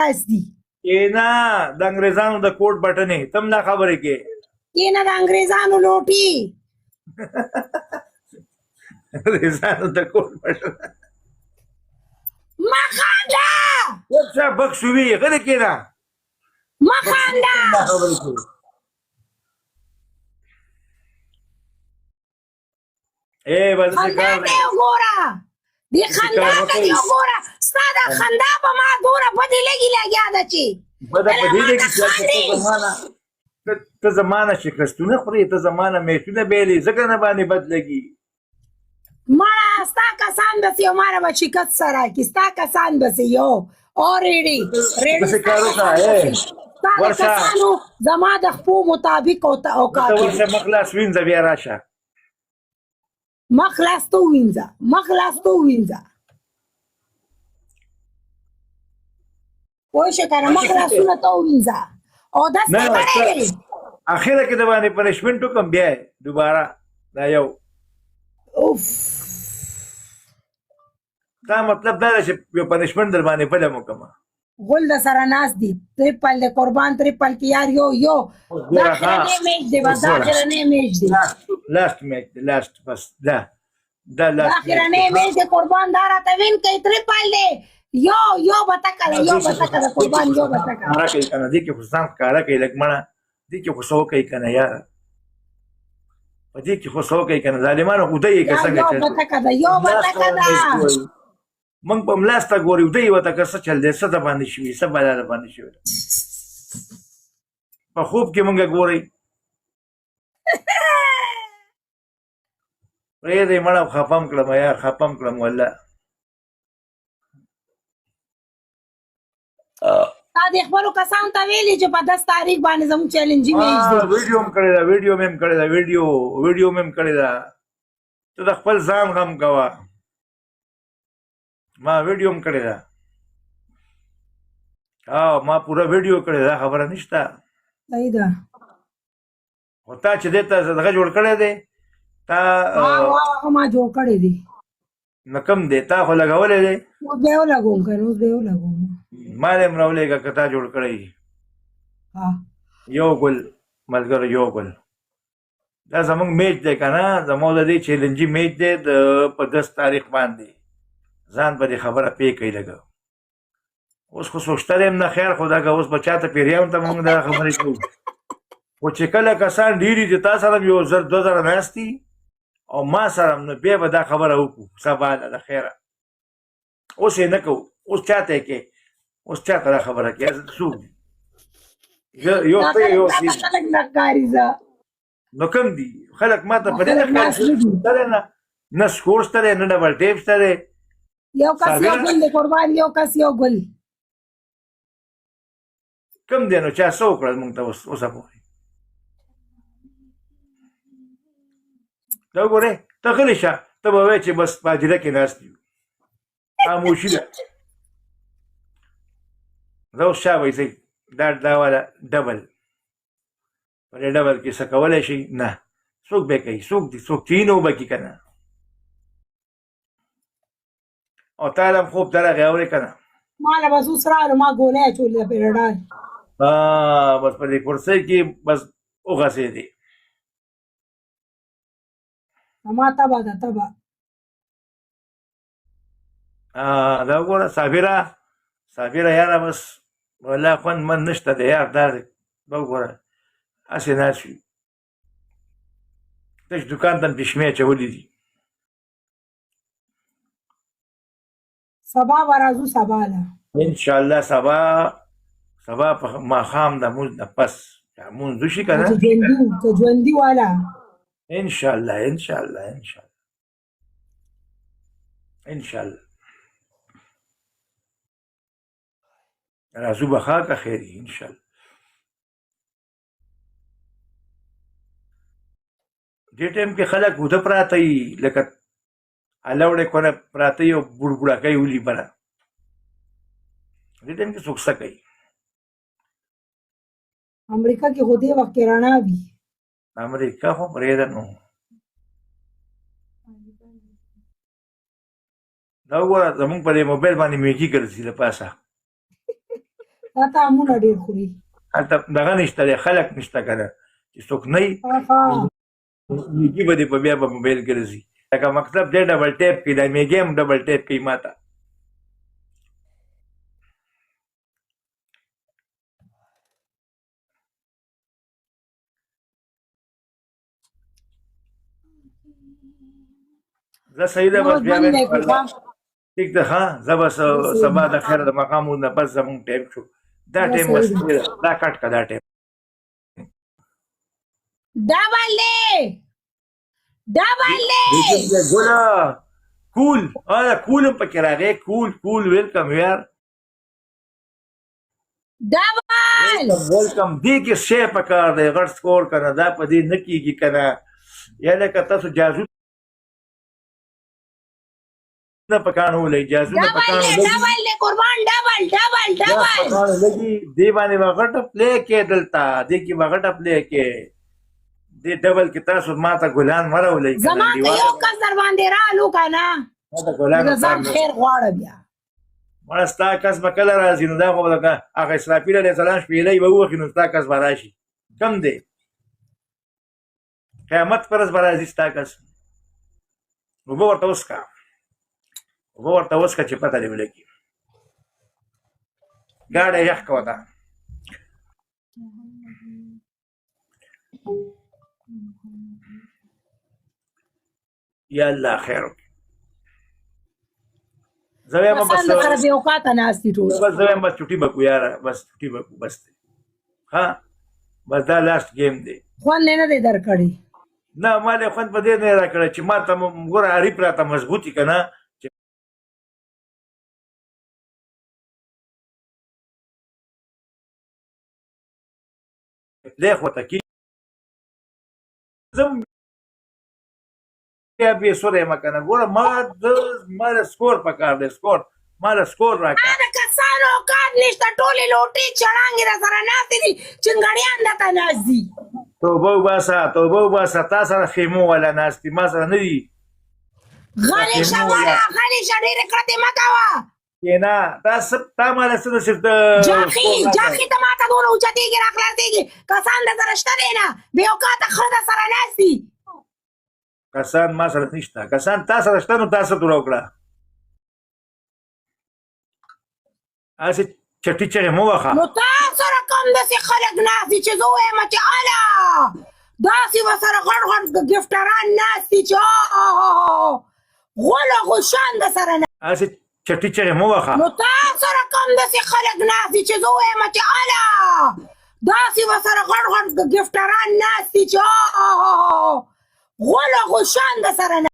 ناست دي. کینا د انګریزانو د کوټ بټنې تم نه خبرې کې. کینا د انګریزانو لوټي. انګریزانو د کوټ بټنې. مخانده. ورشه بخشوي غلې کینا. مخانده. خبرې کې. اے بس خندا کار ته وګوره، دې خندا ته دې وګوره. ستا دا خندا په ما دومره بدې لګي لګیا ده چې بده په دې لګي چې ته زمانه شکستونه خورې، ته زمانه میچونه بیلې، ځکه نه باندې بد لګي. مړه ستا کسان به یو ماره به شکست سره کی، ستا کسان به یو اورېډي ریډي. ستا د کسانو زما د خپو مطابق او اوقات. ورشه مخ لاس وینځه بیا راشه. مخ لاس ته وینځه، مخ لاس ته وینځه، پوه شو که نه؟ مخ لاسونه ته وینځه او داس ته کړی دی. اخره کې د باندې پنشمنټ وکم بیا دوباره دا یو. اوف، دا مطلب دا چې یو پنشمنټ در باندې بل وکم. غول د سره ناس دي. تریپل د قربان، تریپل کې یار یو یو دا اخرنی میچ دی، بس دا اخرنی میچ دی. لاست میچ دی، لاست، بس دا دا لاست اخرنی میچ دی قربان. دا راته وین کوي. تریپل دی، یو یو به تکه ده، یو به تکه ده قربان، یو به تکه. ښکاره کوي که نه؟ دې کې خو ځان ښکاره کوي لږ مړه. دې کې خو څه وکوي که نه یاره؟ په دې کې خو څه وکوي که نه؟ ظالمانو خو دی یې که څنګه یو به تکه ده، یو به تکه ده. موږ په ملاسته ګوري دی وته که څه چل دی، څه د باندې شوي، څه بلا د باندې شوي. په خوب کې موږ ګوري. پرېږدئ مړه، خفه م کړم یار، خفه م کړم والله. تا د خپلو کسانو ته ویلي چې په 10 تاریخ باندې زموږ چیلنجي میچ دی؟ ویډیو هم کړې ده، ویډیو مې هم کړې ده، ویډیو مې هم کړې ده. ته د خپل ځان غم کوه. ما ویډیو هم کړې ده، او ما پوره ویډیو کړې ده، خبره نشته. صحیح ده. خو تا چې دې ته دغه جوړ کړی دی تا؟ هغه ما جوړ کړی دی. نو کوم دی؟ تا خو لګولی دی. اوس به یې ولګوم که نه، اوس به یې ولګوم. ما له هم راولېږه که تا جوړ کړی. یو ګل ملګرو، یو ګل. دا زمونږ میچ دی که نه، زموږ د دې چیلنجي میچ دی د په 10 تاریخ باندې. ځان په دې خبره پې کوي لږه. اوس خو څوک شته هم نه، خیر خو دا که اوس به چاته پیریانو ته مونږ دا خبرې کوو، خو چې کله کسان ډېر دي، تا سره هم یو 1000 2000 ناست دي او ما سره هم، نو بیا به دا خبره وکړو سبا له د خیره. اوس یې نه کوو. اوس چاته یې کې؟ اوس چاته دا خبره کوې؟ څوک دي؟ یو ته یو خلک نه ښکاري زه. نو کم دي خلک ما ته په دې نه ښکاري. نه نه سکور شته دی، نه ډبل ټیپ شته دی. یو کس یو ګل دی قربان، یو کس یو ګل. کم دی؟ نو چا څه وکړل مونږ ته اوس اوسه پورې؟ دا وګوره، ته غلی شه. ته به وایې چې بس په هدیره کې ناست یو، خاموشي ده. دا اوس چا وایي؟ دا دا والا ډبل، په دې ډبل کې څه کولی شي؟ نه څوک به کوي؟ څوک دي؟ څوک چینو به کوي که نه؟ او تا له هم خوب درغی اورې که نه؟ ما له بس اوس راغلو، ما ګولۍ اچولې ده پیرډال. بس په دې کرسۍ کې بس وغځېدې. ما تبه ده، تبه. دا وګوره صابره، صابره یاره، بس والله خوند من نشته دی یار. دا دا وګوره هسې ناست یو، تش دکان ته هم چشمې اچولې دي. سبا به راځو، سبا له ان شاء الله سبا، سبا په ماښام د مونځ نه پس مونځ وشي که نه؟ که ژوندي، که ژوندي والا. ان شاء الله، ان شاء الله، ان شاء الله، ان شاء الله راځو به. ښه که خیر ان شاء الله. دې ټایم کې خلک وده پراته وي، لکه الوړې کونه پراته یو بوړبوړکۍ ولي بره. دې ټایم کې څوک څه کوي؟ امریکا کې خو دې وخت کې رڼا وي. امریکا خو پرېږده نو. دا وګوره، زمونږ په دې موبایل باندې میږي ګرځي له پاسه. تا طعامونه ډېر خوري. هلته دغه نشته دی، خلک نشته که نه، چې څوک نه وي میګي به دې په بیا په موبایل ګرځي. لکه مطلب دی ډبل ټیپ کوي، دا میګي هم ډبل ټیپ کوي ما ته. زه صحیح ده، بس بیا بند دی کړو. ټیک ده. ښه، زه بس سبا د خیره د ماښام نه پس زمونږ ټایم شو، دا ټایم بس دا کټ که دا ټایم. ډبل دی، ډبل دی. ګوله کول، کول هم پکې راغی. کول کول، ویلکم یار. ډبل. ویلکم. دې کې شی پکار دی، غټ سکور که نه، دا په دې نه کېږي که نه. یا لکه تاسو جازو نه پکانو ولئ، جازو نه پکانو لګي. ډبل دی قربان، ډبل ډبل ډبل پکانو لګي. دې باندې به غټه پلی کې، دلته دې کې به غټه پلی کې. دې ډبل کې تاسو ما ته ګلان مه راولئ. زما که یو کس در باندې رالو که نه، ځان خیر غواړه بیا. مړه ستا کس به کله راځي؟ نو دا خو به لکه هغه اسرافیل علیه السلام شپېلۍ به ووهي، نو ستا کس به راشي. کم دی، قیامت پر ورځ به راځي ستا کس. اوبه ورته وڅښه، اوبه ورته وڅښه چې پته دې ولګي. ګاډی یخ کوه ته. یا الله خیر وکړي. زه وایم بس کسان در سره بې اوقاته ناست دي ټول. بس زه وایم بس چوټي به کو یاره، بس چوټي به کو، بس دی. ها بس دا لاست ګیم دی. خوند یې نه دی درکړی. نه، ما له خوند په دې نه راکړی چې ما ته ګوره عریف راته مضبوطي که نه، چې پلی خو ته کېږي. زه هم بیا بې سوره یم که نه. ګوره ما د سکور پکار دی، سکور ما له سکور راکړه. د کسانو اوقات نشته، ټولې لوټې چړانګې در سره ناستې دي، چنګړیان درته ناست دي. توبه وباسه، توبه وباسه، تا سره خیمو والا ناست دي، ما سره نه دي. غلی شه مړه، غلی شه، ډېرې کړتې مه کوه. کېنه، تا څه، تا ما له څه نصیب د جاخي سکور راکړه. جاخي ته ما ته دونه اوچتېږي راخلاصېږي، کسان در سره شته دی نه، بې اوقاته خره در سره ناست دي. کسان ما سره نشته، کسان تا سره شته، نو تا څه تور وکړه؟ هسې چټي چغې مه وخه. نو تا سره کوم داسې خلک ناست دي چې زه ووایم چې اله داسې به سره غټ غټ ګفټران ناست دي چې غول غوشان در سره نه. هسې چټي چغې مه وخه. نو تا سره کوم داسې خلک ناست دي چې زه ووایم چې اله داسې به سره غټ غټ ګفټران ناست دي چې غول غوشان در سره نه.